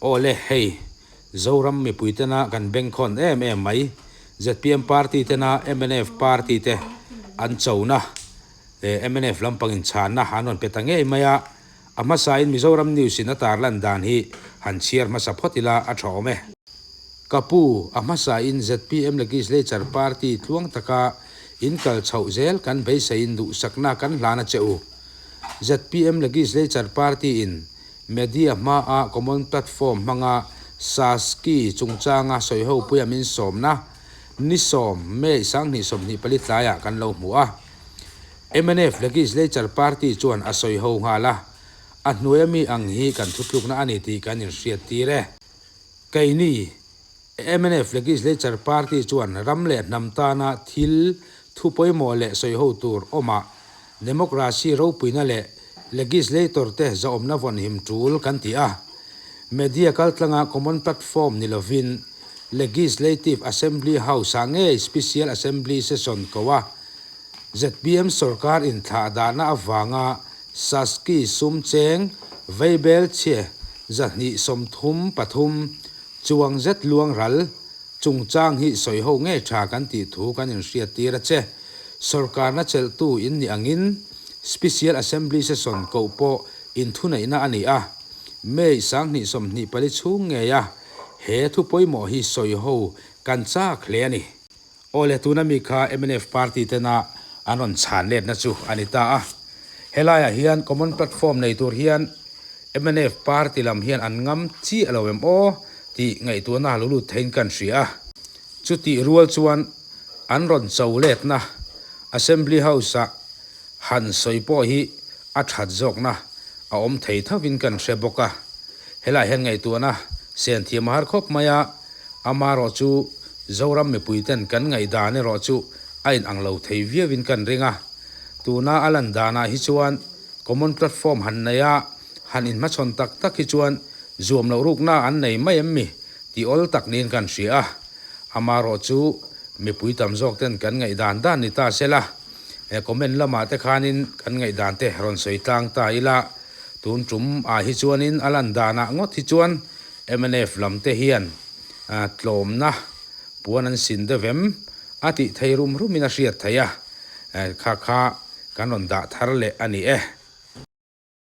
Aw le, hei, Zoram mipui tena kan bengkhawn em em mai, zpm party tena mnf party te an chona, mnf lampang inchhanna an rawn pe ta ngei mai a, a hmasain Mizoram News in a tarlan dan hi han chhiar hmasa phawt ila a tha awm e. Ka pu, a hmasain zpm Legislature Party tluang taka in kal chhoh zel kan beiseiin duhsakna kan hlan a che u. Zpm Legislature Party in Media hmaa Common Platform hmanga Saski chungchanga sawihopuia min sawmna ni sawm, May 2024 tlaiah kan lo hmu a. Mnf Legislature Party chuan a sawiho nghal a, a hnuaia mi ang hi kan thutlukna a ni tih kan inhriattir e. Keini, mnf Legislature Party chuan ram leh hnam tana thil thu pawimawh leh sawiho tur awmah democracy ropuina leh legislator te zahawmna vawnhim tul kan ti a. Media kaltlanga common platform ni lovin Legislative Assembly House-ah ngei Special Assembly Session ko a zpm sorkar inthlah dahna avanga Saski sum cheng veibel chhe 233 Chuang zet luang ral chungchang hi sawi ho ngei tha kan tih thu kan inhriat tir a che. Sorkarna chelhtu in nih angin Special Assembly Session koh pawh inthuneihna a ni a. May 2024 chhung ngei a he thu pawimawh hi sawi ho kan chak hle a ni. Aw le, tuna mi kha mnf party tena an rawn chhan letna chu a ni ta a. Helaiah hian common platform nei tur hian mnf party lam hian an ngam chiah lo em aw tih ngaihtuahna lo lut theiin kan hria a. Chutih rual chuan an rawn cho letna Assembly House-ah han sawi pawh hi a that zawkna a awm thei thovin kan hre bawk a. Helaiah hian ngaihtuahna sen thiam a har khawp mai a. Amaherawh chu Zoram mipuiten kan ngaihdan erawh chu a inang lo thei viauin kan ring a. Tuna a lan danah hi chuan common platform han nei a, han inhmachhawn tak tak hi chuan zuam loh rukna an nei mai em mi tih awl tak niin kan hria a. Amaherawh chu mipui tam zawk ten kan ngaihdan dan ni ta sela, comment lamah te khanin kan ngaihdan te rawn sawi tlang ta ila, tun tum ah hi chuanin a lan danah ngawt hi chuan Mnf lam te hian tlawmna puan an sin deuh em? A tih thei rum rumin a hriat theih a, kha kha kan rawn dah thar leh a ni e.